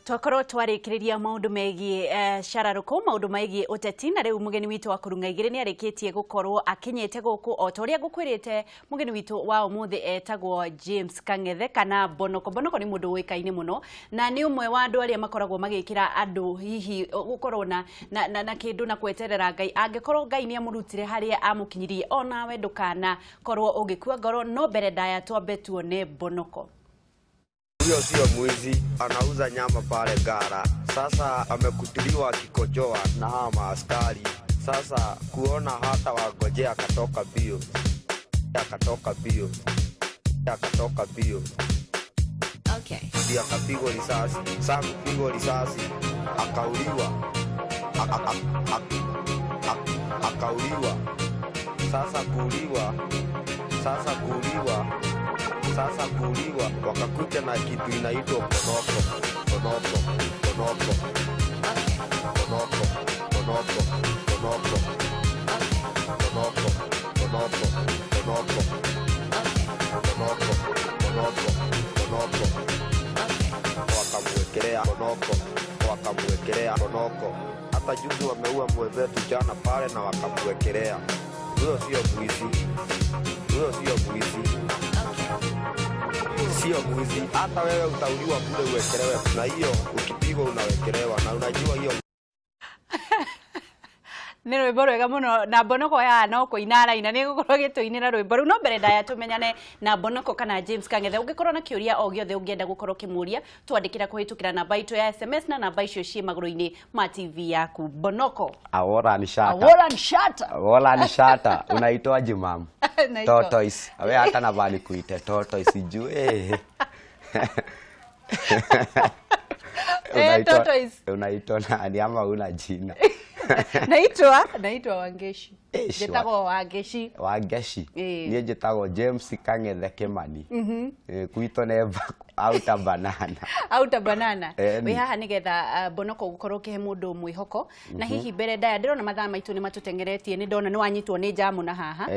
Twakorwo twarĩkĩrĩria maũndũ megiĩ cararũkũ, maũndũ megiĩ ũteti, na rĩu mũgeni witũ wa kũrung'a igĩrĩ nĩ arĩkĩtie gũkorwo akinyĩte gũkũ. O ta ũrĩa ngũkwĩrĩte, mũgeni witũ wa ũmũthĩ etagwo James Kang'ethe kana Bonoko. Bonoko nĩ mũndũ ũĩkaine mũno na nĩ ũmwe wa andũ arĩa makoragwo magĩkĩra andũ hihi gũkorwo na kĩndũ na kweterera Ngai. Angĩkorwo Ngai nĩ amũrutire harĩa amũkinyirie, onawe ndũkana korwo ũgĩkua ngoro. No mbere ndaya twambe tuone Bonoko. Huyo sio mwizi, anauza nyama pale Ngara. Sasa amekutiliwa akikojoa na hawa maaskari. Sasa kuona hata wangojea, akatoka bio, akatoka bio, akatoka bio. Ndio akapigwa risasi. Sasa kupigwa risasi akauliwa, akauliwa. Sasa kuuliwa, sasa kuuliwa, sasa kuuliwa, wakakuja na kitu inaitwa Bonoko, Bonoko, Bonoko, Bonoko, Bonoko, Bonoko, Bonoko, Bonoko, Bonoko, Bonoko, Bonoko, Bonoko. Wakamwekelea Bonoko, wakamwekelea Bonoko. Hata juzi wameua mwenzetu jana pale na wakamwekelea. Huyo sio mwizi, huyo sio mwizi, sio mwizi. Hata wewe utauliwa kule uwekelewe, na hiyo ukipigwa unawekelewa, na unajua hiyo. Nĩ rwĩmbo rwega mũno na Bonoko ya no kũina araina, nĩ gũkorwo gĩtũinĩra rwĩmbo rũu. No mbere ndaya tũmenyane na Bonoko kana James Kang'ethe, ũngĩkorwo na kĩũria o gĩothe ũngĩenda gũkorwo ũkĩmũria, twandĩkĩra kũhĩtũkĩra namba itũ ya SMS na namba icio ciĩ magũrũ-inĩ ma TV yaku. Bonoko. Awora ni shata. Awora ni shata. Awora ni shata. Unaitwaje, mam? Naitwa- Tortoise. We hata navaa nikuite tortoise juu eh. Tortoise. Unaitwa nani ama una jina? Naitwa Wangeshi. Njĩtagwo Wangeshi. Wangeshi. Ĩĩ. Niĩ njĩtagwo James Kang'ethe Kimani. Gwitũ nĩ outer banana. Auta banana. Ni. Wĩ haha nĩgetha Bonoko gũkorwo ũkĩhe mũndũ mwĩhoko. Na hihi mbere ndaya, ndĩrona mathaa maitũ nĩ matũteng'eretie, nĩ ndona nĩ wanyitwo nĩ njamu na haha.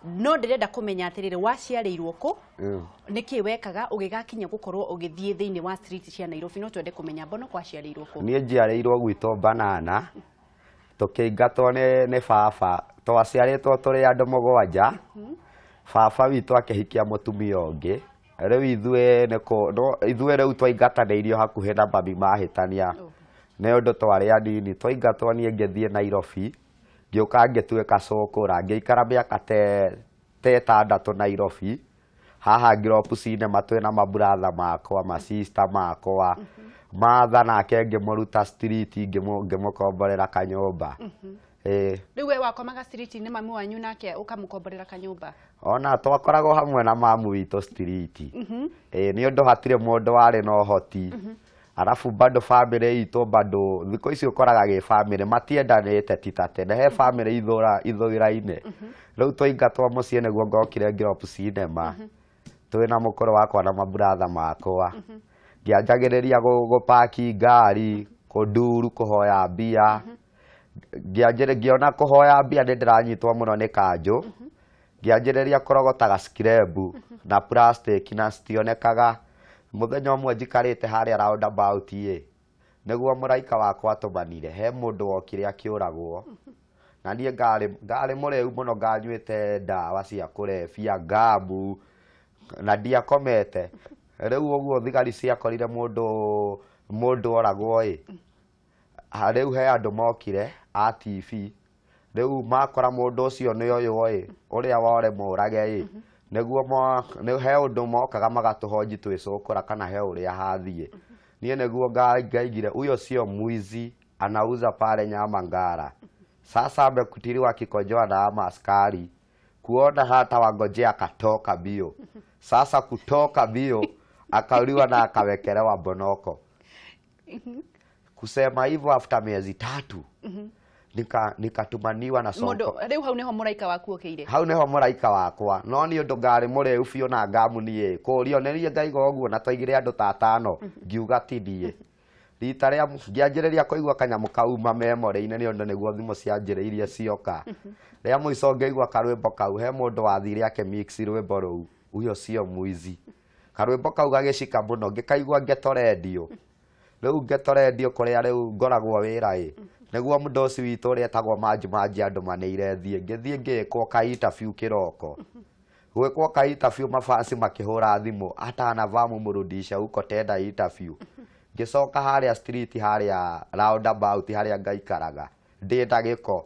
No ndĩrenda kũmenya atĩrĩrĩ, waciarĩirwo kũ? Nĩkĩ wekaga ũgĩgakinya gũkorwo ũgĩthiĩ thĩinĩ wa street cia Nairobi? No twende kũmenya Bonoko aciarĩirwo kũ. Niĩ njiarĩirwo gwitũ banana, tũkĩingatwo nĩ baba. Twaciarĩtwo tũrĩ andũ 7. Baba witũ akĩhikia mũtumia ũngĩ. Rĩu ithuĩ nĩ kũ- no ithuĩ rĩu twaingatanĩirio hakuhĩ na mami mahĩtania nĩ ũndũ twarĩ anini. Twaingatwo niĩ ngĩthiĩ Nairobi, ngĩũka ngĩtuĩka cũkũra, ngĩikara mĩaka ta 6 Nairobi. Haha Globe Cinema twĩna maburatha makwa, masista makwa. Matha nake ngĩmũruta street, ngĩmũkomborera kanyũmba. Rĩu we wakomaga street-inĩ, mami wanyu nake ũkamũkomborera kanyũmba? Ona twakoragwo hamwe na mamu witũ street. Nĩ ũndũ hatirĩ mũndũ warĩ na ũhoti. Arabu bado family itũ, bado thikũ ici ũkoraga gĩ family matiendanĩte ti ta tene, he family ithũraine. Rĩu twaingatwo mũciĩ nĩguo ngokire Globe Cinema twĩna mũkũrũ wakwa na maburatha makwa. Ngĩanjagĩrĩria gũpaki ngari, kũnduru, kũhoya mbia. Ngĩona kũhoya mbia nĩ ndĩranyitwo mũno nĩ kanjũ. Ngĩanjĩrĩria kũrogotaga scrap na plastic na citionekaga. Mũthenya ũmwe njikarĩte harĩa roundabout ĩ, nĩguo mũraika wakwa atũmanire, he mũndũ wokire akĩũragwo. Na niĩ ngarĩ mũrĩu mũno, nganyuĩte ndawa cia kũrebia, ngamu, na ndiakomete. Rĩu ũguo thigari ciakorire mũndũ oragwo ĩ. Rĩu he andũ mokire a TV. Rĩu makora mũndũ ũcio nĩ ũyũ ĩ, ũrĩa wore mũrage ĩ. Nĩguo nĩ he ũndũ mokaga magatũhonji twĩcũkũra kana he ũrĩa hathiĩ. Niĩ nĩguo ngaigire huyo sio mwizi, anauza pale nyama Ngara. Sasa amekutiliwa akikojoa na ama askari. Kuona hata wangojea akatoka bio. Sasa kutoka bio akauliwa na akawekelewa Bonoko. Kusema hivyo after miezi 3 nikatumaniwa na soko. Mũndũ rĩu hau nĩho mũraika waku okĩire. Hau nĩho mũraika wakwa. No nĩ ũndũ ngarĩ mũrĩu biũ na ngamu niĩ. Kũrio nĩ niĩ ngaiga ũguo na twaigire andũ ta 5, ngiuga ti niĩ. Rita rĩa ngĩanjĩrĩria kũigua kanyamũ kauma memory-inĩ nĩ ũndũ nĩguo thimũ cianjĩrĩirie cioka. Rĩa mũico ngĩigua karwĩmbo kau, he mũndũ wathire akĩmix rwĩmbo rũu, huyo sio mwizi. Karwĩmbo kau gagĩcika mũno, ngĩkaigua ngeto redio. Rĩu Ghetto Radio kũrĩa rĩu ngoragwo wĩra ĩ, nĩguo mũndũ ũcio witũ ũrĩa etagwo Manji Manji andũmanĩire thiĩ, ngĩthiĩ ngĩkwo ka interview kĩroko. Gwĩkwo ka interview mabasi makĩhũra thimũ atana murudisha huko tena interview. Ngĩcoka harĩa street harĩa roundabout harĩa ngaikaraga ndĩ na gĩko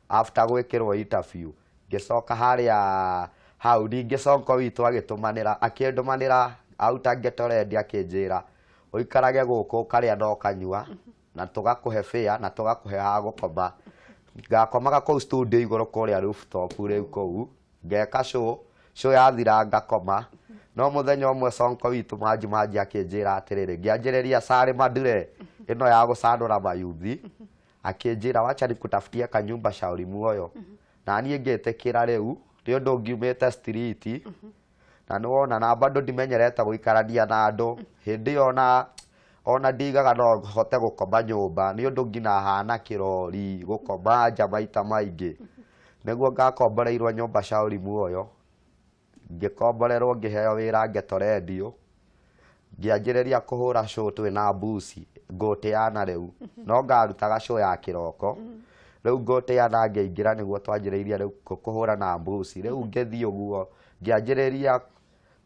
after gwĩkĩrwo interview. Ngĩcoka harĩa hau ningĩ Sonko witũ agĩtũmanĩra akĩndũmanĩra auta Ghetto Radio akĩnjĩra ũikarage gũkũ ũkarĩa na ũkanyua na tũgakũhe fare na tũgakũhe ha gũkoma. Ngakomaga kũu studio igũrũ kũrĩa rooftop rĩu kũu ngeka show, show yathira ngakoma. No mũthenya ũmwe Sonko witũ Manji Manji akĩnjĩra atĩrĩrĩ, ngĩanjĩrĩria Sare Madure ĩno ya gũcanũra mayuthi, akĩnjĩra wacha nikutafutie kanyumba Shauri Muoyo. Na niĩ ngĩtĩkĩra rĩu nĩ ũndũ ngiumĩte street na nĩwona na bado ndimenyerete gũikarania na andũ hĩndĩ ĩyo ona ndigaga no hote gũkoma nyũmba nĩ ũndũ nginya hana kĩrori gũkoma nja maita maingĩ. Nĩguo ngakomboreirwo nyũmba Shauri Muoyo, ngĩkomborerwo ngĩheo wĩra Ghetto Radio, ngĩanjĩrĩria kũhũra show twĩna mbuci ngũtĩana rĩu no ngarutaga show ya kĩroko. Rĩu ngũtĩana ngĩingĩra nĩguo twanjĩrĩirie rĩu kũhũra na mbuci. Rĩu ngĩthiĩ ũguo ngĩanjĩrĩria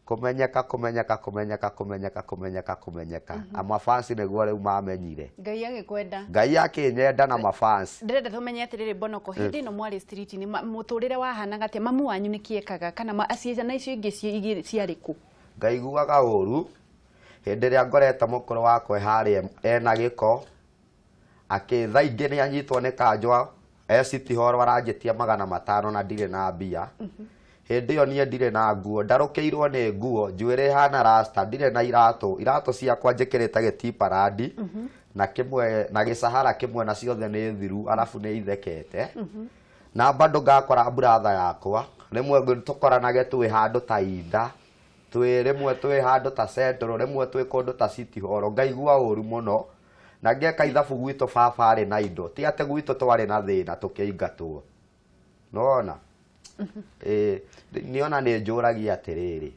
kũmenyeka kũmenyeka kũmenyeka kũmenyeka kũmenyeka kũmenyeka. Amafansi nĩguo rĩu mamenyire. Ngai agĩkwenda. Ngai akĩnyenda na mafansi. Ndĩrenda tũmenye atĩrĩrĩ Bonoko, hĩndĩ ĩno mwarĩ street nĩ mũtũrĩre wahanaga atĩa? Mamu wanyu nĩkĩ ekaga kana ciana icio ingĩ ciarĩ kũ? Ngaiguaga ũru hĩndĩ ĩrĩa ngorete mũkũrũ wakwa harĩa ena gĩko akĩ thaa ingĩ nĩ anyitwo nĩ kanjwa e City Hall aranjĩtia 500 na ndirĩ na mbia. Hĩndĩ ĩyo niĩ ndirĩ na nguo, ndarũkĩirwo nĩ nguo, njuĩrĩ hana rasta, ndirĩ na iratũ, iratũ ciakwa njĩkĩrĩte gĩtiparandi na kĩmwe na gĩcahara kĩmwe na ciothe nĩ thiru arabu nĩ ithekete. Na bado ngakora brother yakwa rĩmwe tũkoranage twĩ handũ ta Inda, twĩ rĩmwe twĩ handũ ta Central, rĩmwe twĩ kũndũ ta City Hall, ngaigua ũru mũno na ngeka ithabu gwitũ baba arĩ na indo, ti atĩ gwitũ twarĩ na thĩna tũkĩingatwo. Nĩwona? Nĩona nĩ njũragia atĩrĩrĩ,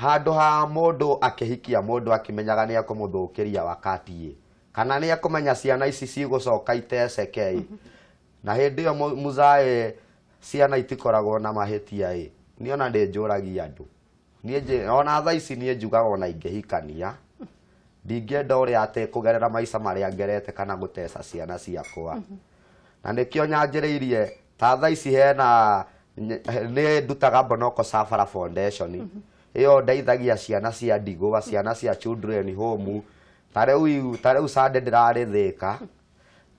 handũ ha mũndũ akĩhikia mũndũ akĩmenyaga nĩ ekũmũthũkĩria wakati ĩ, kana nĩ ekũmenya ciana ici cigũcoka iteceke ĩ, na hĩndĩ ĩyo mũzae ciana itikoragwo na mahĩtia ĩ, nĩona nĩ njũragia andũ. Niĩ ona thaa ici niĩ njugaga ona ingĩhikania ndingĩenda ũrĩa atĩ kũgerera maica marĩa ngerete kana gũteca ciana ciakwa. Na nĩkĩo nyanjĩrĩirie ta thaa ici hena nĩ ndutaga Bonoko Safara Foundation ĩyo ndeithagia ciana cia ndigwa, ciana cia children home. Ta rĩu Sunday ndĩrarĩ Thĩka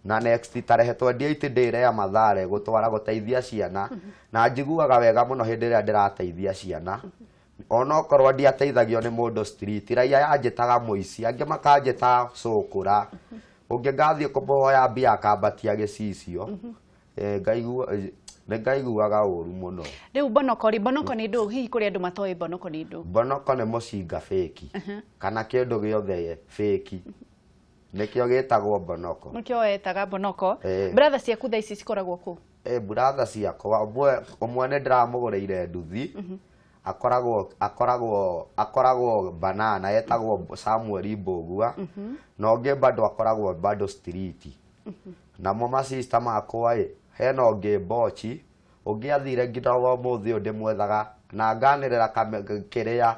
na next tarehe 28 ndĩre ya Mathare gũtwara gũteithia ciana na njiguaga wega mũno hĩndĩ ĩrĩa ndĩrateithia ciana. Onokorwo ndiateithagio nĩ mũndũ street, raia yanjĩtaga mũici, angĩ makanjĩta cũkũra, ũngĩ ngathiĩ kũmũhoya mbia akambatia gĩcicio. Nĩ ngaiguaga ũru mũno. Rĩu Bonoko rĩ, Bonoko nĩ ndũ? Hihi kũrĩ andũ matoĩ Bonoko nĩ ndũ? Bonoko nĩ mũcinga fake kana kĩndũ gĩothe fake nĩkĩo gĩtagwo Bonoko. Nĩkĩo wetaga Bonoko. Brother ciaku thaa ici cikoragwo kũ? Brother ciakwa ũmwe nĩ ndĩramũgũrĩire nduthi, akoragwo banana etagwo Samuel Mbũgua, na ũngĩ bado akoragwo bado street. Namo masista makwa ĩ, hena ũngĩ Mbochi, ũngĩ athire nginya ũmũthĩ ũyũ ndĩmwethaga na nganĩrĩra kĩrĩa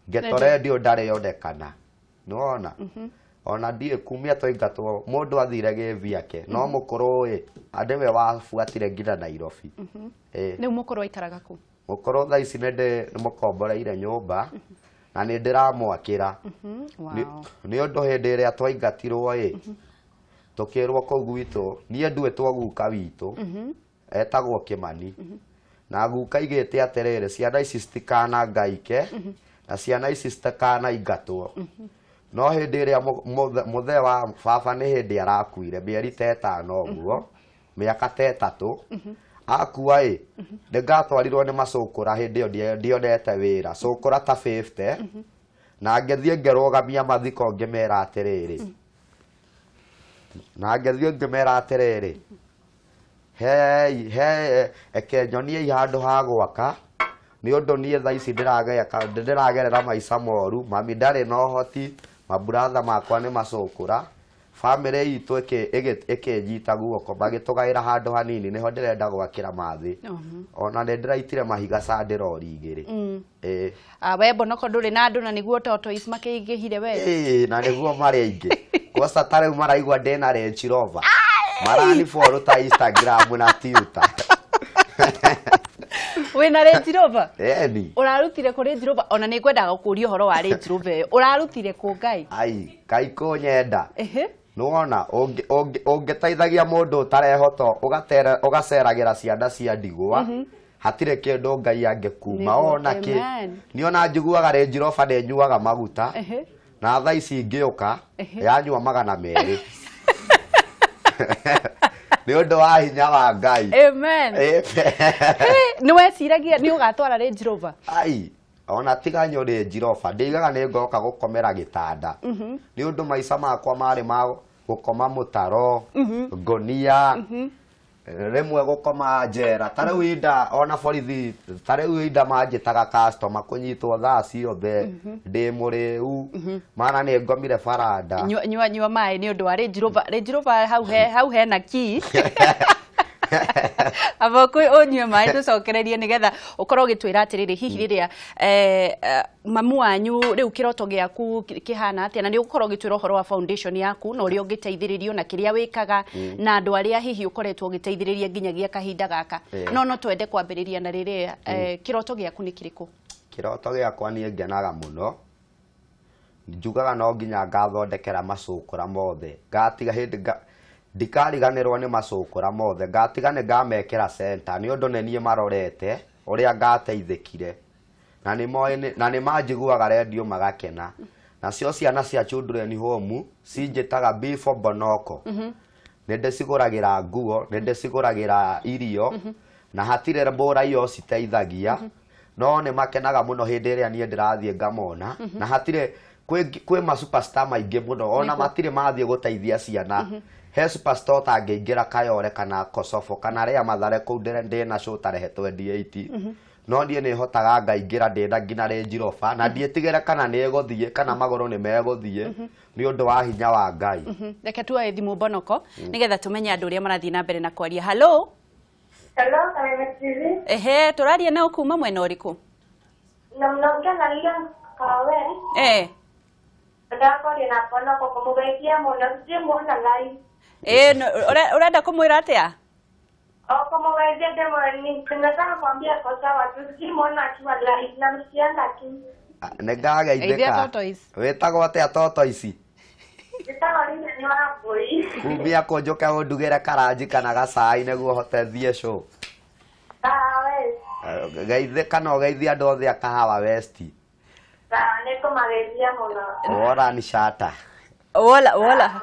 Ghetto Radio ndarĩ onekana. Nĩwona? Ona ndiĩ kumia twaingatwo mũndũ athire gĩthiake no mũkũrũ ĩ nĩwe wabuatire nginya Nairobi. Rĩu mũkũrũ aikaraga kũ? Mũkũrũ thaa ici nĩ mũkomboreire nyũmba na nĩ ndĩramwakĩra. Nĩ ũndũ hĩndĩ ĩrĩa twaingatirwo ĩ tũkĩrwo kũu gwitũ niĩ nduĩtwo guka witũ etagwo Kĩmani, na guka aigĩte atĩrĩrĩ, ciana ici citikanangaike na ciana ici citikanaingatwo. No hĩndĩ ĩrĩa mũthee wa baba nĩ hĩndĩ arakuire mĩeri ta ĩtano ũguo, mĩaka ta ĩtatũ akua ĩ, nĩngatwarirwo nĩ macũkũra hĩndĩ ĩyo ndionete wĩra, cũkũra ta 50, na ngĩthiĩ ngĩrũgamia mathiko ngĩmera atĩrĩrĩ, na ngĩthiĩ ngĩmera atĩrĩrĩ, hei eke nyoniei handũ ha gwaka nĩ ũndũ niĩ thaa ici ndĩragerera maica moru, mami ndarĩ na ũhoti, Maburatha makwa nĩ macũkũra. Bamĩrĩ itũ ĩkĩnjita guoko magĩtũgaĩra handũ hanini nĩho ndĩrenda gwakĩra mathĩ. Ona nĩ ndĩraitire mahiga candirori igĩrĩ. Ĩĩ. We Bonoko ndũrĩ na andũ na nĩguo tortoise makĩingĩhire we. Ĩĩ, na nĩguo marĩ aingĩ. Kwanza ta rĩu maraigua ndĩna Range Rover. Marani follow ta Instagram na Twitter. Wĩna Range Rover? Ĩni. Ũrarutire kũ Range Rover? Ona nĩ ngwendaga gũkũria ũhoro wa Range Rover ĩyo. Ũrarutire kũ Ngai? Ai, Ngai kũnyenda. Ehe. Nĩwona ũngĩteithagia mũndũ ũtarehota ũgaceragĩra ciana cia ndigwa hatirĩ kĩndũ Ngai angĩkuma ona kĩ. Niĩ ona njiguaga Range Rover nĩ nyuaga maguta na thaa ici ingĩũka yanyua 200. Nĩ ũndũ wa hinya wa Ngai. Amen. Nĩ weciragia nĩ ũgatwara Range Rover? Ai, ona tiga nyũ Range Rover ndĩigaga nĩ ngoka gũkomera gĩtanda. Nĩ ũndũ maica makwa marĩ ma gũkoma mũtaro, ngonia, rĩmwe gũkoma njera. Ta rĩu inda ona borithi, ta rĩu inda manjĩtaga customer kũnyitwo thaa ciothe ndĩ mũrĩu, mana nĩ ngomire baranda. Nyua nyua maĩ nĩ ũndũ wa Range Rover. Range Rover hau hena key. Aba ũnyue maĩ tũcokererie nĩgetha ũkorwo ũgĩtwĩra atĩrĩrĩ hihi rĩrĩa mamu wanyu rĩu kĩroto gĩaku kĩhana atĩa, na nĩ ũgũkorwo ũgĩtwĩra ũhoro wa foundation yaku na ũrĩa ũngĩteithĩrĩrio na kĩrĩa wĩkaga na andũ arĩa hihi ũkoretwo ũgĩteithĩrĩria nginyagia kahinda gaka. No twende kwambĩrĩria na rĩrĩa kĩroto gĩaku nĩ kĩrĩkũ? Kĩroto gĩakwa niĩ ngenaga mũno. Njugaga no nginya ngathondekera macũkũra mothe. Ngatiga hĩndĩ ndikariganĩrwo nĩ macũkũra mothe, ngatiga nĩ ngamekĩra center nĩ ũndũ nĩ niĩ marorete ũrĩa ngateithĩkire na nĩ moĩ na nĩ manjiguaga redio magakena. Nacio ciana cia Children Home cinjĩtaga B for Bonoko. Nĩ ndĩcigũragĩra nguo, nĩ ndĩcigũragĩra irio na hatirĩ mbũra iyo citeithagia, no nĩ makenaga mũno hĩndĩ ĩrĩa niĩ ndĩrathiĩ ngamona na hatirĩ kwĩ ma superstar maingĩ mũno ona matirĩ mathiĩ gũteithia ciana. He superstar ũtangĩingĩra Kayore kana Kosovo kana rĩa Mathare kũu ndĩna show tarehe 28. No niĩ nĩ hotaga ngaingĩra ndĩna nginya Range Rover na ndiĩtigĩre kana nĩ ĩgũthiĩ kana magũrũ nĩ megũthiĩ nĩ ũndũ wa hinya wa Ngai. Reke tuoe thimũ Bonoko nĩgetha tũmenye andũ ũrĩa marathiĩ na mbere na kwaria. Hello. Hello, Kameme TV. Ehe, tũraria nao kuma mwena ũrĩkũ? Na mnaongea na Lilian Kawe. Eh. Nataka kwaria na Bonoko kũmũgeithia mũno, sijui live. Eh, ũrenda kũmwĩra atĩa? Kũmũgeithia ndĩmwĩre nataka kumwambia kwa sawa tu, sijui muona akiwa live na msianga tu. Nĩ ngageithĩka. Wĩtagwo atĩa tortoise? Njĩtagwo Lilian Wambui. Kumia kũ njũke ũndugĩre karanji kana gacai nĩguo hote thiĩ show. Kahawa West. Geithĩka na ũgeithie andũ othe a Kahawa West. Sawa, nĩngũmageithia mũno. Wora ni shata. Wola wola.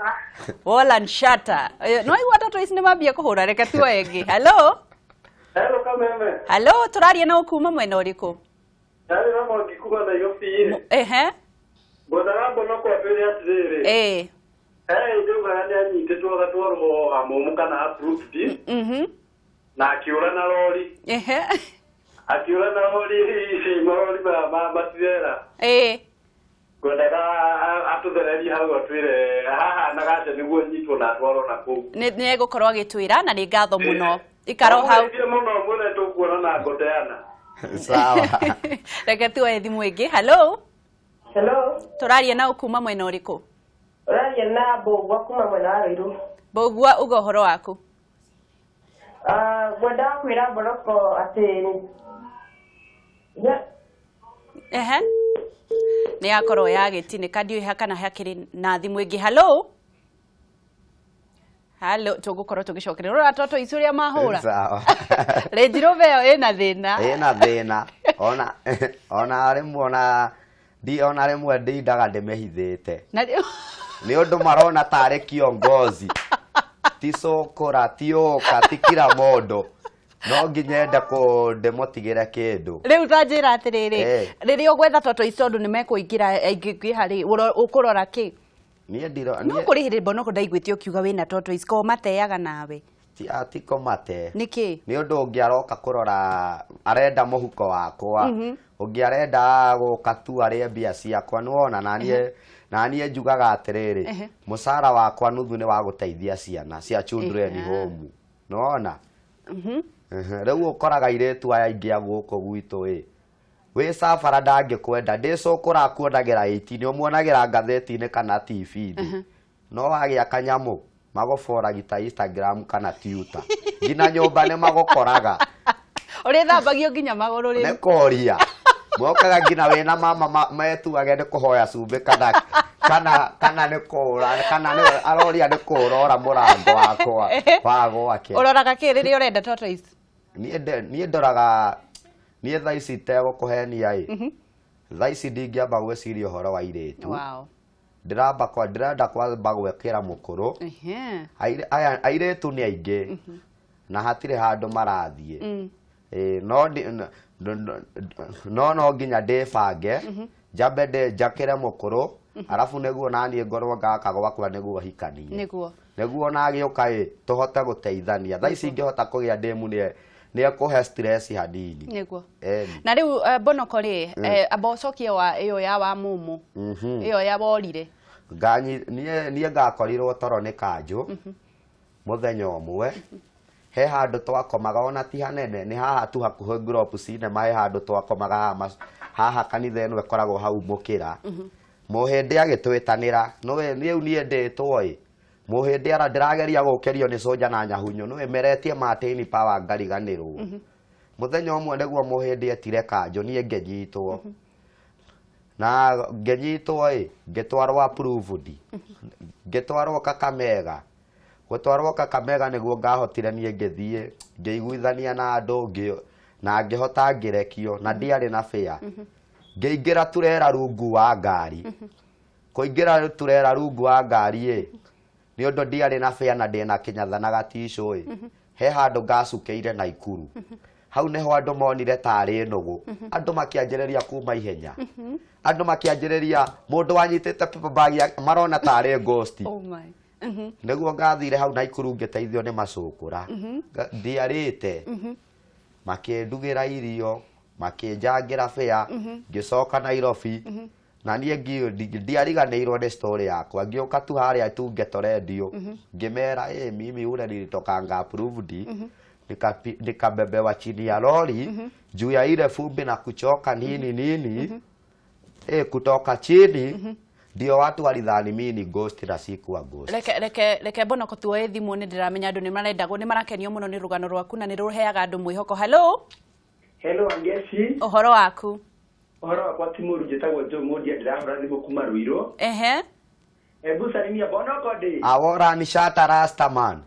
Wola nshata. No igua tortoise nĩ mambia kũhũra, reke tuoe ĩngĩ. Hello. Hello Kameme. Hello, tũraria na kuma mwena ũrĩkũ? Yarĩ na Mwangi kuma Nairobi. Ehe. Ngwendaga Bonoko atwĩre atĩrĩrĩ. Eh. He ndaugaga nĩ anyitĩtwo agatwarwo Amumu kana approved. Na akĩũra na rori. Ehe. Akĩũra na rori ici marori ma matirera. Eh. Ngwendaga atũthererie hau atwĩre hahanaga atĩa nĩguo nyitwo na atwarwo na kũu. Nĩ egũkorwo agĩtwĩra na nĩ ngatho mũno. Ikara hau. Mũno mwĩre tũkuona na ngoteana. Sawa. Reke tuoe thimũ ĩngĩ. Hello. Hello. Tũraria na kuma mwena ũrĩkũ? Ũraria na Mbũgua kuma mwena wa Ruiru. Mbũgua, uga ũhoro waku. Ngwendaga kwĩra Bonoko atĩ Ehe. Nĩ yakorwo yagĩtinĩka, ndiũĩ kana hakĩrĩ na thimũ ĩngĩ. Hello. Hello, tũgũkorwo tũgĩcokereria. Rora tortoise ũrĩa mahũra. Sawa. Range Rover ĩyo ĩna thĩna. Ĩna thĩna. Ona rĩmwe ona ndi ona rĩmwe ndindaga ndĩmĩhithĩte. Nĩ ũndũ marona tarĩ kiongozi. Ti cũkũra, ti ũka, ti kila mũndũ. No nginya ende ndĩmũtigĩre kĩndũ. Rĩu ta njĩra atĩrĩrĩ, rĩrĩa ũgwetha tortoise tondũ nĩ mekũingĩra aingĩ harĩ, ũkũrora kĩ? Niĩ ndiro No kũrĩ hĩndĩ Bonoko ndaiguĩte ũkiuga wĩna tortoise ko mateaga nawe. Ti kũmate. Nĩkĩ? Nĩ ũndũ ũngĩ aroka kũrora arenda mũhuko wakwa. Ũngĩ arenda gũka tu arĩe mbia ciakwa nĩwona na niĩ Na niĩ njugaga atĩrĩrĩ, mũcara wakwa nuthu nĩ wa gũteithia ciana cia children home. Nĩwona? Rĩu ũkoraga airĩtu aya aingĩ a gũkũ gwitũ ĩ, wĩ cabara ndangĩkwenda, ndĩcũkũra akuonagĩra 18, ũmuonagĩra ngathĩti-inĩ kana TV-inĩ. No wagĩa kanyamũ magũboragi ta Instagram kana Twitter. Nginya nyũmba nĩ magũkoraga. Ũrĩthambagio nginya magũrũ rĩu. Nĩ kũria. Mokaga nginya wĩna mama metuage nĩ kũhoya cumbĩ kana kana kana nĩ kũra kana nĩ aroria nĩ kũrora mũrango wakwa wa gwake. Ũroraga kĩ rĩrĩa ũrenda tortoise? Niĩ ndoraga, niĩ thaa ici itegũkũhenia ĩ, thaa ici ndingĩamba gwĩciria ũhoro wa airĩtu. Wow. Ndĩrenda kwamba gwĩkĩra mũkũrũ. Airĩtu nĩ aingĩ na hatirĩ handũ marathiĩ. No nginya ndĩbange, njambe njakĩre mũkũrũ, arabu nĩguo naniĩ ngorwo ngaka gwakwa nĩguo hikanie. Nĩguo. Nĩguo nagĩũka ĩ, tũhote gũteithania. Thaa ici ingĩhota kũgĩa ndĩmu nĩ ekũhe stress hanini. Nĩguo. Na rĩu Bonoko rĩ, amba ũcokie wa ĩyo ya wa mumu. Ĩyo ya worire. Niĩ ngakorirwo toro nĩ kanjũ mũthenya ũmwe. He handũ twakomaga ona ti hanene, nĩ haha tu hakuhĩ Globe Cinema, he handũ twakomaga haha kanitha ĩno ĩkoragwo hau mũkĩra. Mũhĩndĩ agĩtwĩtanĩra, nĩũĩ rĩu niĩ ndĩtwo ĩ, mũhĩndĩ ara ndĩrageria gũkĩrio nĩ soja na nyahunyu, nĩũĩ meretie Martin Power ngariganĩrwo. Mũthenya ũmwe nĩguo mũhĩndĩ etire kanjũ, niĩ ngĩnyitwo. Na ngĩnyitwo ĩ, ngĩtwarwo approved. Ngĩtwarwo Kakamega. Gũtwarwo Kakamega nĩguo ngahotire niĩ ngĩthiĩ, ngĩiguithania na andũ, na ngĩhota ngĩrekio, na ndiarĩ na fare. Ngĩingĩra turera rungu wa ngari. Kũingĩra turera rungu wa ngari ĩ, nĩ ũndũ ndiarĩ na fare na ndĩna kĩnyatha na gaticũ ĩ, he handũ ngacukĩire Naikuru. Hau nĩho andũ monire tarĩ nũgũ. Andũ makĩanjĩrĩria kuma ihenya. Andũ makĩanjĩrĩria mũndũ wanyitĩte paper bag marona tarĩ ghost. Oh my. Nĩguo ngathire hau Naikuru ngĩteithio nĩ macũkũra. Ndiarĩte. Makĩndugĩra irio, makĩnjangĩra fare, ngĩcoka Nairobi. Na niĩ ndiariganĩirwo nĩ story yakwa. Ngĩũka tu harĩa tu Ghetto Radio, ngĩmera ĩ mimi ule nilitokanga approved, nikabebewa chini ya lori juu ya ile fumbi na kuchoka nini nini, kutoka chini ndio watu walidhani mimi ni ghost na sikuwa ghost. Reke Bonoko tuoe thimũ, nĩ ndĩramenya andũ nĩ marendagwo, nĩ marakenio mũno nĩ rũgano rwaku na nĩ rũheaga andũ mwĩhoko. Hello. Hello Angeci. Ũhoro waku? Ũhoro wakwa ti mũru, njĩtagwo Joe Mũndia, ndĩrahũra thimũ kuma Ruiru. Ehe. Hebu salimia Bonoko ndĩ. Awora ni shata Rastaman.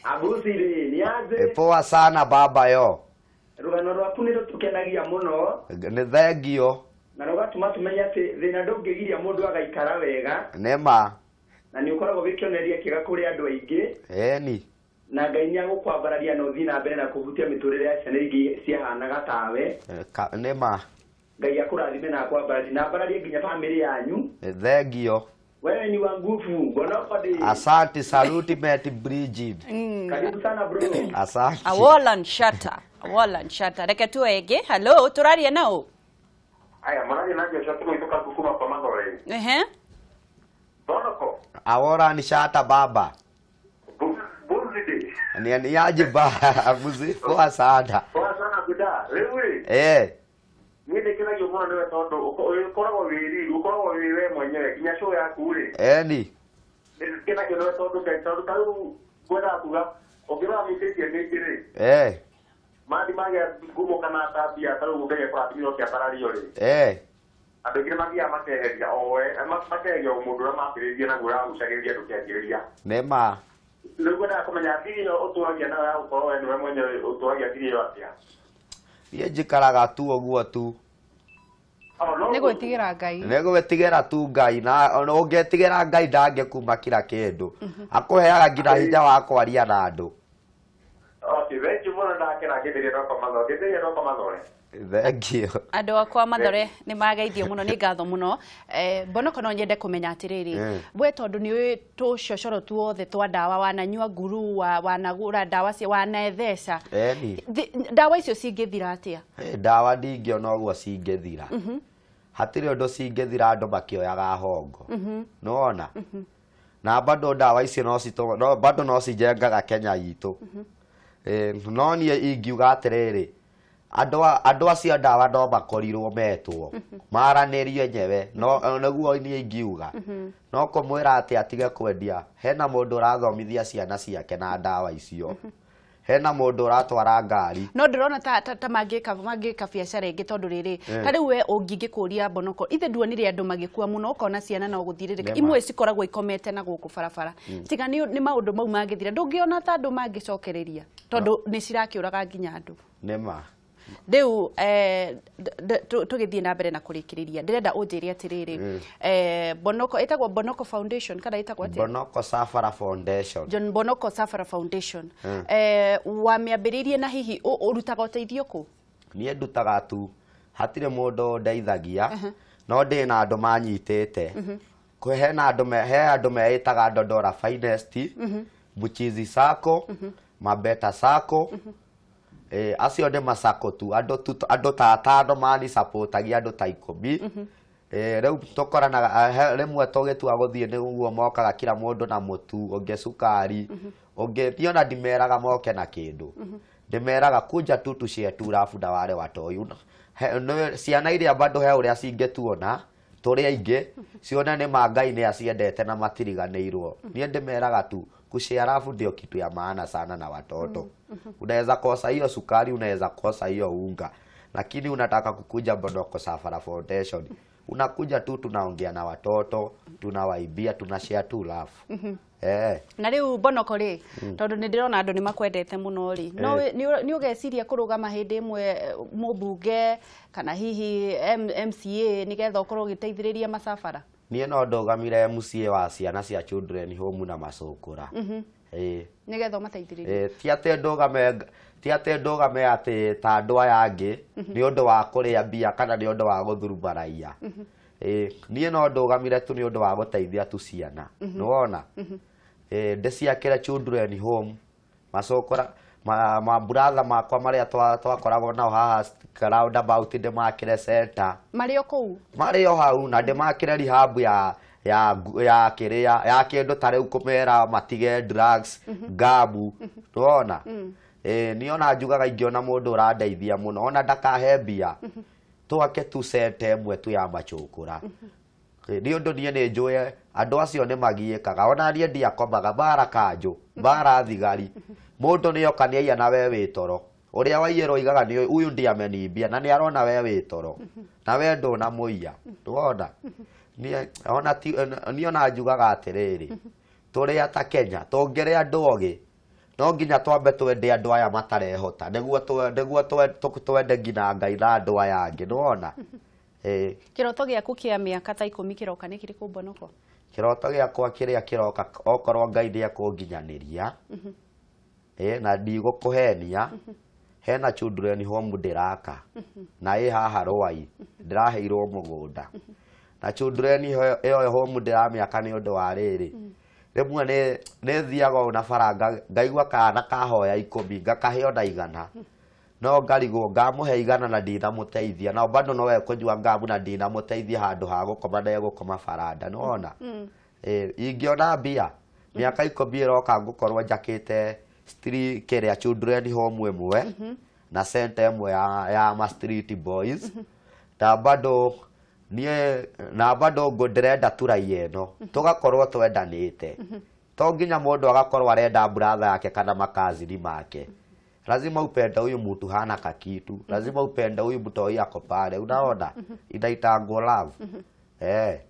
Abusi rĩ, niaje? Poa sana baba yo. Rũgano rwaku nĩ rũtũkenagia mũno. Nĩ thengio. Na rũgatũma tũmenye atĩ thĩna ndũngĩgiria mũndũ agaikara wega. Nĩma. Na nĩ ũkoragwo wĩ kĩonereria kĩega kũrĩ andũ aingĩ. Ĩni. Na Ngai nĩ agũkwambararia na ũthiĩ na mbere na kũhutia mĩtũrĩre ya ciana ingĩ ciahanaga tawe. Nĩma. Ngai akũrathime na akwambararie na ambararie nginya bamĩrĩ yanyu. Thengio. Wewe ni wa nguvu, Bonoko ndĩ. Asante, saluti Meti Bridget. Karibu sana bro. Asante. Awolan Shatta, Awolan Shatta. Reke tuoe ĩngĩ. Hello, tũraria nao? Aya, mũraria na Joshua tũgũĩtũka kuma kwa Mathore. Ehe. Bonoko. Awora ni Shatta baba. Buzidi. Ni aje ba, abuzi poa sana. Poa sana buda. Wewe. Eh. Niĩ ndĩkenagio mũno nĩwe tondũ ũkoragwo wĩ ũkoragwo wĩ we mwenyewe nginya show yaku rĩ. Eni. Ndĩkenagio nĩwe tondũ Ngai tondũ ta rĩu ngwendaga kuga ũngĩrora mĩtĩtie mĩingĩ rĩ. Eh. Mathi magĩa ngumo kana tambia ta rĩu Ngai akũrathimire ũkĩambarario rĩ. Eh. Andũ aingĩ nĩmathiaga makeheria owe, makeheria o mũndũ ũrĩa mambĩrĩirie naguo ũragucagĩrĩria andũ kĩanjĩrĩria. Nĩma. Rĩu ngwendaga kũmenya thiri ĩyo ũtũragia nayo ya gũkorwo we nĩwe mwenyewe ũtũragia thiri ĩyo atĩa? Niĩ njikaraga tu ũguo tu. Nĩ gwĩtigĩra Ngai. Nĩ gwĩtigĩra tu Ngai, na ũngĩtigĩra Ngai ndangĩkuma kila kĩndũ. Akũheaga nginya hinya wa kwaria na andũ. Okay, thank you mũno, ndakena ngĩthĩria ndokwa Mathore. Thank you. Andũ akwa Mathore nĩ mageithio mũno, nĩ ngatho mũno. Bonoko no nyende kũmenya atĩrĩrĩ, we tondũ nĩ ũĩ tũcocoro tuothe twa ndawa, wananyua nguru, wanagũra ndawa cia, wanaetheca. Ndawa icio cingĩthira atĩa? Ndawa ndingĩona ũguo cingĩthira. Hatirĩ ũndũ cingĩthira andũ makĩoyaga hongo. Nĩwona? Na bado ndawa icio no bado no cijengaga Kenya itũ. No niĩ ingiuga atĩrĩrĩ, andũ acio ndawa no makorirwo metwo maranĩrie nyewe, no nĩguo niĩ ingiuga. No kũmwĩra atĩ atige kwendia, hena mũndũ ũrathomithia ciana ciake na ndawa icio, hena mũndũ ũratwara ngari. No ndĩrona ta mangĩka biacara ĩngĩ tondũ rĩrĩ ta rĩu we ũngĩkũria Bonoko, ithe nduonire andũ magĩkua mũno, ũkona ciana no gũthirĩrĩka, imwe cikoragwo ikomete na gũkũ barabara. Tiga nĩ maũndũ mau mangĩthira, ndũngĩona ta andũ mangĩcokereria tondũ nĩ cirakĩũraga nginya andũ. Nĩma. Rĩu tũgĩthiĩ na mbere na kũrĩkĩrĩria, ndĩrenda ũnjĩre atĩrĩrĩ, Bonoko ĩtagwo Bonoko Foundation kana ĩtagwo atĩa? Bonoko Safara Foundation. John Bonoko Safara Foundation. Wamĩambĩrĩirie na hihi ũrutaga ũteithio kũ? Niĩ ndutaga tu, hatirĩ mũndũ ndeithagia, no ndĩ na andũ manyitĩte. Hena andũ meĩtaga Dodora Finest, Buchizi Sacco, Mabeta Sacco. Acio nĩ macako tu, andũ ta atano manisupportagia andũ ta 10. Rĩu tũkoranaga rĩmwe tũgĩtua gũthiĩ nĩguo mokaga kila mũndũ na mũtu, ũngĩ cukari, ũngĩ niĩ ona ndimeraga moke na kĩndũ. Ndimeraga kuja tu tushare tu rafu na wale watoi. Ciana iria bado he ũrĩa cingĩtuona tũrĩ aingĩ, cione nĩ ma Ngai nĩ aciendete na matiriganĩirwo. Niĩ ndimeraga tu kushare rafu ndio kitu ya maana sana na watoto. Unaweza kosa hiyo sukari, unaweza kosa hiyo unga, lakini unataka kukuja Bonoko Safara Foundation, unakuja tu, tunaongea na watoto, tunawaibia, tunashare tu love. Na rĩu Bonoko rĩ, tondũ nĩ ndĩrona andũ nĩ makwendete mũno rĩ, no nĩ ũgeciria kũrũgama hĩndĩ ĩmwe mũmbunge kana hihi MCA nĩgetha ũkorwo ũgĩteithĩrĩria macabara? Niĩ no ndũgamire MCA wa ciana cia children home na macũkũra. Nĩgetha ũmateithĩrĩrie. Ti atĩ ndũgame atĩ ta andũ aya angĩ nĩ ũndũ wa kũrĩa mbia kana nĩ ũndũ wa gũthuruma raia. Niĩ no ndũgamire tu nĩ ũndũ wa gũteithia tu ciana. Nĩwona? Ndĩciakĩre children home, macũkũra, maburatha makwa marĩa twakoragwo nao haha roundabout ndĩmakĩre center. Marĩ o kũu? Marĩ o hau, na ndĩmakĩre rehab ya kĩrĩa ya kĩndũ ta rĩu kũmera matige drugs, ngamu, nĩwona? Niĩ ona njugaga ingĩona mũndũ ũrandeithia mũno, ona ndakahe mbia, twake tu center ĩmwe tu ya macũkũra. Nĩ ũndũ niĩ nĩ njũĩ andũ acio nĩ magiĩkaga, ona niĩ ndiakomaga, mbara kanjũ, mbara thigari. Mũndũ nĩ oka nĩ aiya na we wĩ toro. Ũrĩa waiyĩrwo oigaga nĩ huyu ndiye ameniibia, na nĩ arona we wĩ toro, na we ndũnamũiya, nĩwona? Niĩ ona njugaga atĩrĩrĩ, tũrĩ ta Kenya tũngĩrĩ andũ ogĩ, no nginya twambe twende andũ aya matarehota, nĩguo twende nginya Ngai na andũ aya angĩ, nĩwona? Kĩroto gĩaku kĩa mĩaka ta 10 kĩroka nĩ kĩrĩkũ Bonoko? Kĩroto gĩakwa kĩrĩa kĩroka okorwo Ngai nĩekũnginyanĩria, na ndigũkũhenia, hena children home ndĩraka, na ĩ haha Rwai, ndĩraheirwo mũgũnda. Na children ĩyo home ndĩramĩaka nĩ ũndũ wa rĩrĩ, rĩmwe nĩ thiaga ũũ na bara ngaigua kana kahoya 10 ngakahe ona 100, no ngarigwo ngamũhe 100 na ndinamũteithia, na bado no ekũnyua ngamu na ndinamũteithia handũ ha gũkoma na egũkoma baranda, nĩwona? Ingĩona mbia mĩaka 10 ĩroka ngũkorwo njakĩte street kĩrĩa children home ĩmwe na center ĩmwe ya ma street boys, na bado niĩ na bado ndĩrenda tu raia ĩno tũgakorwo twendanĩte. To nginya mũndũ agakorwo arenda brother yake kana makazini make. Lazima upende huyu mtu hana kakitu, lazima upende huyu mtoi ako pale, unaona? Inaitangwo love.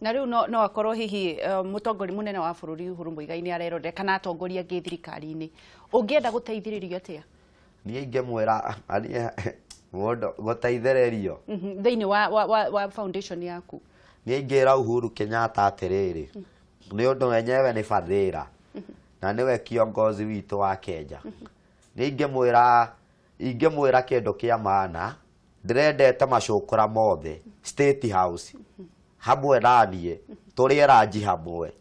Na rĩu no akorwo hihi mũtongoria mũnene wa bũrũri Uhuru Muigai nĩ arerorera kana atongoria angĩ thirikari-inĩ, ũngĩenda gũteithĩrĩrio atĩa? Niĩ ingĩmwĩra mũndũ gũteithĩrĩrio thĩinĩ wa foundation yaku. Niĩ ingĩra Uhuru Kenyatta atĩrĩrĩ, nĩ ũndũ wenyewe nĩ bathĩra na nĩwe kiongozi witũ wa Kenya. Niĩ ingĩmwĩra kĩndũ kĩa maana, ndĩrendete macũkũra mothe State House hamwe na niĩ tũrĩe ranji hamwe.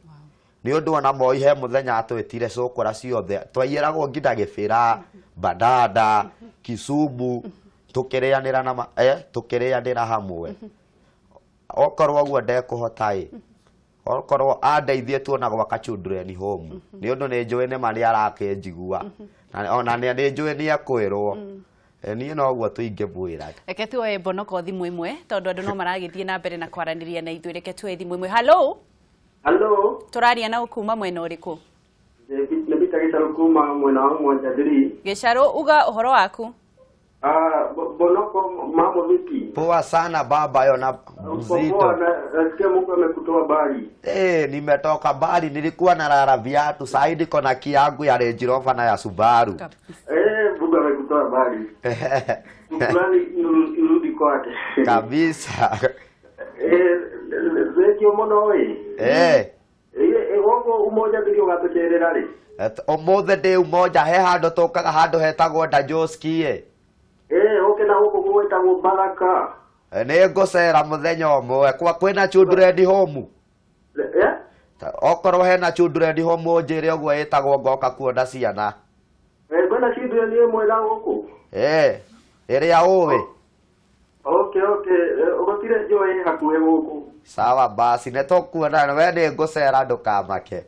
Nĩ ũndũ ona Moi he mũthenya atwĩtire cũkũra ciothe, twaiyĩragwo nginya Gĩbĩra, Banana, Kisumu, tũkĩrĩanĩra na tũkĩrĩanĩra hamwe. Okorwo ũguo ndekũhota ĩ, okorwo andeithie tuona gwaka children home, nĩ ũndũ nĩ njũĩ nĩma nĩ arakĩnjigua, na ona nĩ njũĩ nĩ ekwĩrwo. Niĩ noguo tũingĩmwĩra. Reke tuoe Bonoko thimũ ĩmwe tondũ andũ no maragĩthiĩ na mbere na kwaranĩria na ithuĩ. Reke tuoe thimũ ĩmwe. Hello. Hello. Tũraria na kuma mwena ũrĩkũ? Nĩ Peter Gĩcarũ kuma mwena wa Mwanja 3. Gĩcarũ, uga ũhoro waku. Bonoko, mambo vipi? Poa sana baba, yo na mzito. Nasikia Mungu amekutoa mbali. Nimetoka mbali, nilikuwa narara viatu, sasa niko na kiangu ya Range Rover na ya Subaru. Mungu amekutoa mbali. Shukrani irudi kwake. Kabisa. Thengio mũno ĩ. Gũkũ Umoja ndĩrĩ ũgatũcerera rĩ? Ũmũthĩ ndĩ Umoja, he handũ tũkaga handũ hetagwo Ndajoski ĩ. Ũke na gũkũ gwĩtagwo Baraka. Nĩ ngũcera mũthenya ũmwe kwa kwĩna children home. Okorwo hena children home ũnjĩre ũguo ĩtagwo ngoka kuona ciana. Kwĩna children ĩmwe na gũkũ? Ĩrĩa ũĩ. Okay, gũtirĩ njũĩ hakuhĩ gũkũ. Sawa basi, nĩ tũkuona we nĩ ngũcera ndũkamake.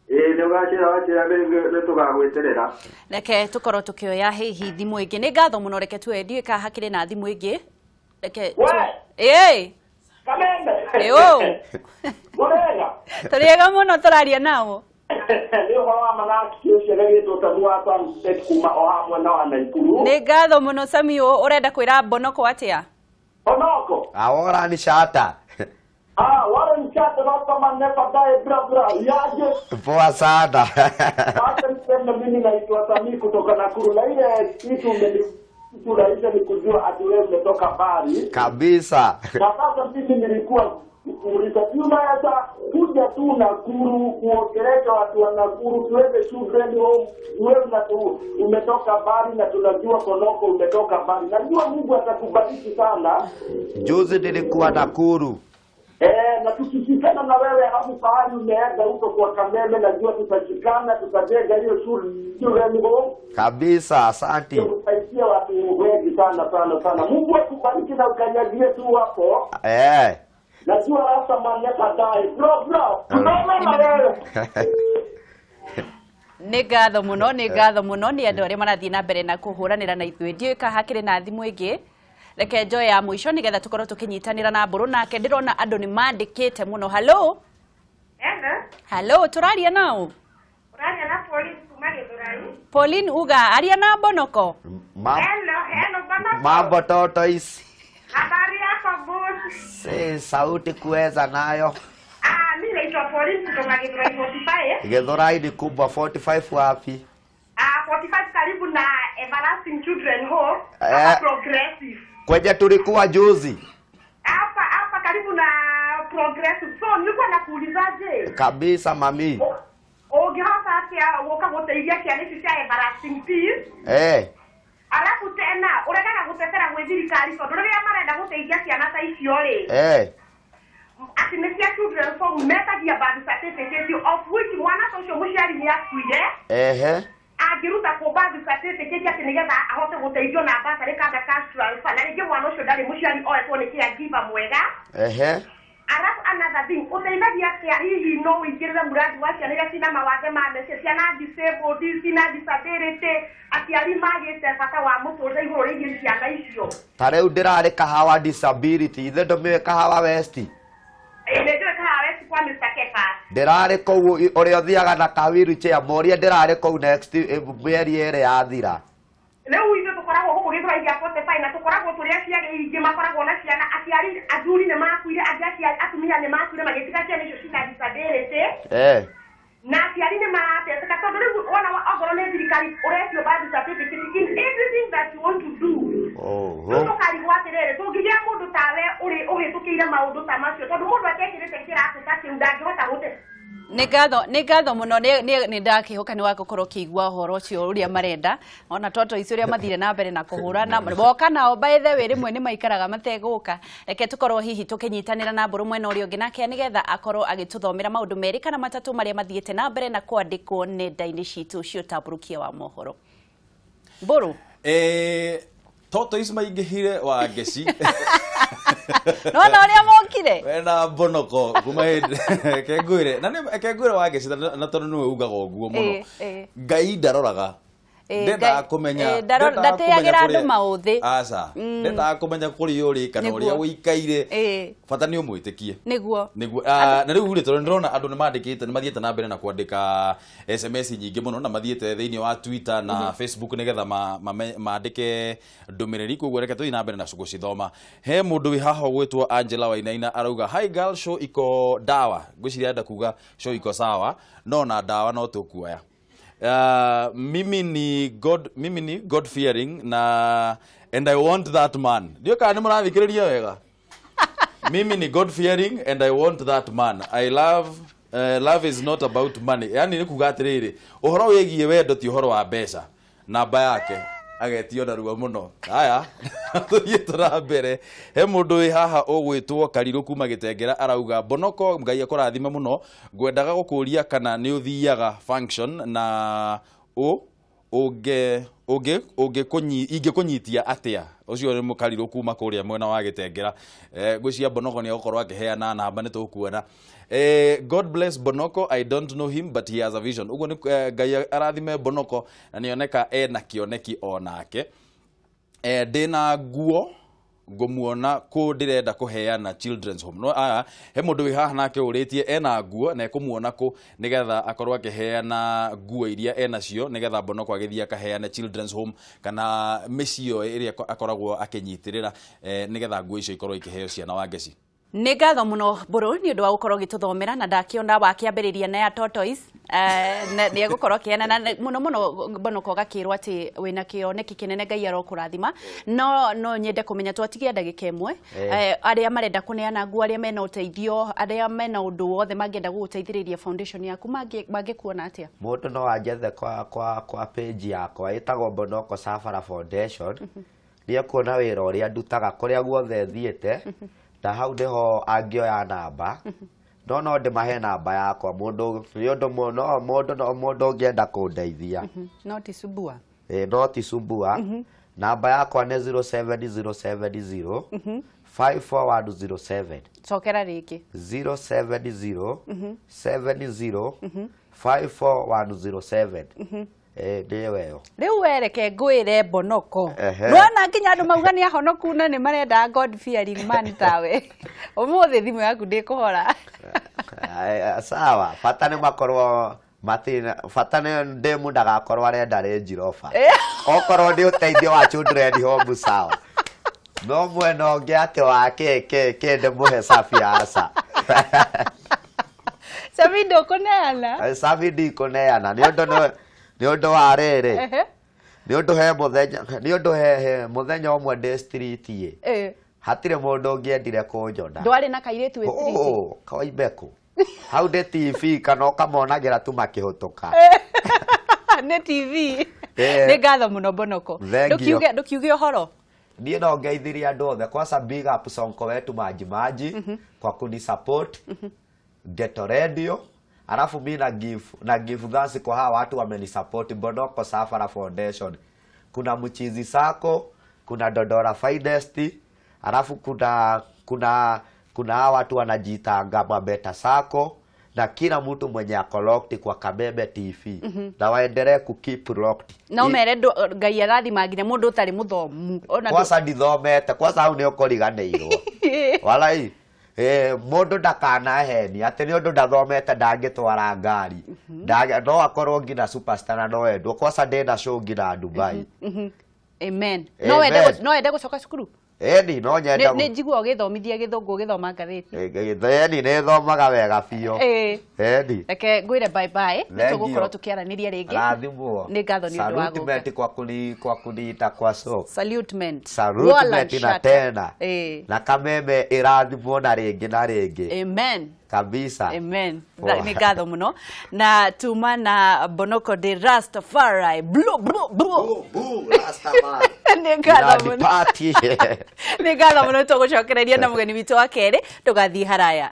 Nĩ ũgacera wacera nĩ tũgagwĩterera. Reke tũkorwo tũkĩoya hihi thimũ ĩngĩ. Nĩ ngatho mũno, reke tuoe, ndiũĩ kana hakĩrĩ na thimũ ĩngĩ. Reke Kameme. Ĩũ. Mũrega. Tũrĩega mũno, tũraria nao. Nĩ ũhoro wa mathaki ũcio gagĩtwo Sami wa Sunset kuma o haha mwena wa Naikuru. Nĩ ngatho mũno Sami, ũrenda kwĩra Bonoko atĩa? Bonoko. Awora ni shata. Warren Shata kama never die bra bra. Yaje. Poa sana. Sasa niseme mimi naitwa Sami kutoka Nakuru, na ile kitu umenifurahisha ni kujua ati wewe umetoka mbali. Kabisa. Na sasa mimi nilikuwa kuuliza unaweza kuja tu Nakuru kuongelesha watu wa Nakuru, tuweze children home. Wewe umetoka mbali na tunajua Konoko umetoka mbali. Najua Mungu atakubariki sana. Juzi nilikuwa Nakuru. Na tukishikana na wewe hapo pahali umeenda huko kwa Kameme, najua tutashikana, tutajenga hiyo shule home. Kabisa, asante. Tutasaidia watu wengi sana sana sana. Mungu akubariki na ukanyagie tu hapo. Najua hasa maneka dai. Bro. Tunaona na wewe. Nĩ ngatho mũno, nĩ ngatho mũno nĩ andũ arĩa marathiĩ na mbere na kũhũranĩra na ithuĩ. Ndiũĩ kana hakĩrĩ na thimũ ĩngĩ. Reke njoe ya mũico nĩgetha tũkorwo tũkĩnyitanĩra na Mbũrũ nake. Ndĩrona andũ nĩ mandĩkĩte mũno. Hello. Hello. Hello, tũraria nao? Ũraria na Pauline kuma Gĩthũrai. Pauline, uga aria na Bonoko. Hello Bonoko. Mambo toto ici. Habari yako boss? Si sauti kuweza nayo. Mimi naitwa Pauline kutoka Githurai 45. Githurai ni kubwa. 45 wapi? 45 karibu na Everlasting Children Home. Hapa Progressive. Kwenye tulikuwa juzi. Hapa karibu na Progressive. So nilikuwa nakuulizaje? Kabisa mami. Ungĩhota atĩa gũka gũteithia ciana ici cia Everlasting Peace? Alafu tena ũregaga gũtetera gwĩ thirikari tondũ rĩrĩa marenda gũteithia ciana ta icio rĩ, atĩ nĩ cia children home metagia birth certificate, of which mwana ta ũcio mũciari nĩ akuire. Angĩruta kũ birth certificate atĩ nĩgetha ahote gũteithio na bursary kana cash transfer, na rĩngĩ mwana ũcio ndarĩ mũciari oetwo nĩ caregiver mwega. Alafu another thing, ũteithagia atĩa hihi no ũingĩrĩre mũrandi wa ciana iria cina mawathe ma meciria, ciana disabled, cina disability, aciari magĩte bata wa mũtũrĩre igũrũ rĩgiĩ ciana icio? Ta rĩu ndĩrarĩ Kahawa disability, ithe ndũmĩũĩ Kahawa West? Nĩ njũĩ Kahawa West kwa Mr. Kefa. Ndĩrarĩ kũu ũrĩa ũthiaga na ka wheelchair, mũrie ndĩrarĩ kũu next mĩeri ĩrĩ yathira. Rĩu ithuĩ tũkoragwo gũkũ Gĩthũrai gĩa 45 na tũkoragwo tũrĩ aciari aingĩ makoragwo na ciana, aciari athuri nĩ makuire, angĩ aciari atumia nĩ makuire magĩtiga ciana icio cina disability. Na aciari nĩ marateseka tondũ rĩu wona okorwo nĩ thirikari ũretio birth certificate in everything that you want to do. Rĩu tũkarigwo atĩrĩrĩ, tũngĩgĩa mũndũ tawe ũrĩ ũhĩtũkĩire maũndũ ta macio, tondũ mũndũ atekĩrĩte kĩratũ ta kĩu ndangĩhota gũte. Nĩ ngatho mũno, nĩ ndakĩhoka nĩ wagũkorwo ũkĩigua ũhoro ũcio ũrĩa marenda. Ona toto icio ũrĩa mathire na mbere na kũhũrana boka nao, by the way rĩmwe nĩ maikaraga mategũka. Reke tũkorwo hihi tũkĩnyitanĩra na Mbũrũ mwena ũrĩa ũngĩ nake nĩgetha akorwo agĩtũthomera maũndũ merĩ kana matatũ marĩa mathiĩte na mbere na kwandĩkwo nenda-inĩ citũ cia ũtambũrũkia wa mohoro. Mbũrũ. Toto ici maingĩhire wa ngeci. Nona ũrĩa mokire. Wanyitire? Wena Bonoko kuma hĩndĩ kengwĩre na nĩ kengwĩre wangeci na tondũ nĩwe ugaga ũguo mũno. Ngai ndaroraga. Ndendaga kũmenya ndateagĩra andũ maũthĩ. Aca. Ndendaga kũmenya kũrĩa ũrĩ kana ũrĩa ũikaire. Bata nĩ ũmwĩtĩkie. Nĩguo. Nĩguo. Na rĩu rĩ tondũ ndĩrona andũ nĩ mandĩkĩte nĩ mathiĩte na mbere na kwandĩka SMS nyingĩ mũno na mathiĩte thĩinĩ wa Twitter na Facebook nĩgetha mandĩke ndũmĩrĩri koguo reke tũthiĩ na mbere na gũcithoma. He mũndũ wĩ haha ũgwĩtwo Angela Wainaina arauga hi girl show iko dawa. Ngwĩciria arenda kuga show iko sawa no na dawa no tũkuoya. Mimi ni God fearing na and I want that man. Ndio kana nĩ mũrathikĩrĩria wega. Mimi ni God fearing and I want that man. I love love is not about money. Yani nĩ kuga atĩrĩrĩ, ũhoro wĩgiĩ wendo ti ũhoro wa mbeca. Namba yake agetio narua mũno. Haya, tũthiĩ na mbere. He mũndũ wĩ haha ũgwĩtwo Karirũ kuma Gĩtengera arauga Bonoko Ngai akũrathime mũno, ngwendaga gũkũria kana nĩ ũthiaga function na ingĩkũnyitia atĩa. Ũcio nĩ Mũkarirũ kuma kũrĩa mwena wa Gĩtengera. Ngwĩciria Bonoko nĩ egũkorwo akĩheana namba nĩ tũkuona. God bless Bonoko, I don't know him but he has a vision. Ũguo nĩ Ngai arathime Bonoko na nĩoneka ena kĩoneki onake. Ndĩna nguo ngũmuona kũ ndĩrenda kũheana children's home. No aya he mũndũ wĩ haha nake ũrĩtie ena nguo na ekũmuona kũ nĩgetha akorwo akĩheana nguo iria enacio nĩgetha Bonoko agĩthiĩ akaheane children's home kana mĩciĩ ĩrĩa akoragwo akĩnyitĩrĩra nĩgetha nguo icio ikorwo ikĩheo ciana Wangeci. Nĩ ngatho mũno Mbũrũ nĩ ũndũ wa gũkorwo ũgĩtũthomera na ndakĩona wakĩambĩrĩria na ya tortoise nĩ egũkorwo akĩheana na mũno mũno Bonoko ũgakĩrwo atĩ wĩna kĩoneki kĩnene Ngai arokũrathima. No nyende kũmenya twatigia ndagĩka ĩmwe arĩa marenda kũneana nguo, arĩa mena ũteithio, arĩa mena ũndũ wothe mangĩenda gũgũteithĩrĩria foundation yaku mangĩkuona atĩa? Mũndũ no anjethe kwa page yakwa ĩtagwo Bonoko Safara Foundation. Nĩ ekuona wĩra ũrĩa ndutaga kũrĩa guothe thiĩte. Na hau nĩho angĩoya namba no ndĩmahe namba yakwa mũndũ nĩ ũndũ mũndũ ũngĩenda kũndeithia. No ti subua. No ti subua. Namba yakwa nĩ 07070 54107. Cokera rĩngĩ. 070 70 54107. Nĩyo ĩyo. Rĩu wereke ngwĩre Bonoko. Nĩwona nginya andũ mauga nĩ ahonoku na nĩ marenda God fearing man tawe. Ũmũthĩ thimũ yaku ndĩkũhora. Sawa, bata nĩ makorwo matina, bata nĩ ndĩmu ndagakorwo arenda Range Rover. Okorwo nĩ ũteithio wa children home sawa. No mwena ũngĩ atĩ wa kĩ ndĩmũhe safi aca. Safi ndũkũneana? Safi ndikũneana nĩ ũndũ nĩ ũndũ wa rĩrĩ. Nĩ ũndũ he mũthenya, nĩ ũndũ he mũthenya ũmwe ndĩ street ĩ. Hatirĩ mũndũ ũngĩendire kũnjona. Ndwarĩ na kairĩtu wĩ street? Oh, koimbe kũ. Hau ndĩ TV kana ũkamonagĩra tu makĩhũtũka. Nĩ TV. Nĩ ngatho mũno Bonoko. Ndũkiuge ũhoro. Niĩ no ngeithirie andũ othe. Kwanza big up Sonko wetu Maji Maji kwa kunisupport. Ghetto Radio. Alafu mi na give thanks kwa hawa watu wamenisupport Bonoko Safara Foundation. Kuna Mchizi Sako, kuna Dodora Finest, alafu kuna hawa watu wanajiitanga Mabeta Sako na kila mtu mwenye ako locked kwa Kameme TV. Na waendelee ku keep locked. Na umere Ngai arathima nginya mũndũ ũtarĩ mũthomu. Kwanza ndithomete, kwanza hau nĩ ũkũriganĩirwo. Walai. Mũndũ ndakanaheni atĩ nĩ ũndũ ndathomete ndangĩtwara ngari. No akorwo nginya superstar na no endwo. Kwanza ndĩna show nginya Dubai. Amen. No wende gũcoka cukuru? Eni no nyenda. Nĩ njigua ũgĩthomithia gĩthũngũ ũgĩthoma ngathĩti. Eni nĩ thomaga wega biũ. Eni. Reke ngwĩre bye bye. Nĩ tũgũkorwo tũkĩaranĩria rĩngĩ. Rathimwo. Nĩ ngatho nĩ ũndũ wa gũka. Salutement kwa kuniita kwa so. Salutement. Salutement na tena. Na Kameme ĩrathimwo na rĩngĩ na rĩngĩ. Amen. Kabisa. Amen. Nĩ ngatho mũno. Na tuma na Bonoko de Rastafari. Blu blu blu. Blu Rastafari. Nĩ ngatho mũno. Nĩ ngatho mũno tũgũcokereria na mũgeni witũ wa kerĩ ndũgathiĩ haraya.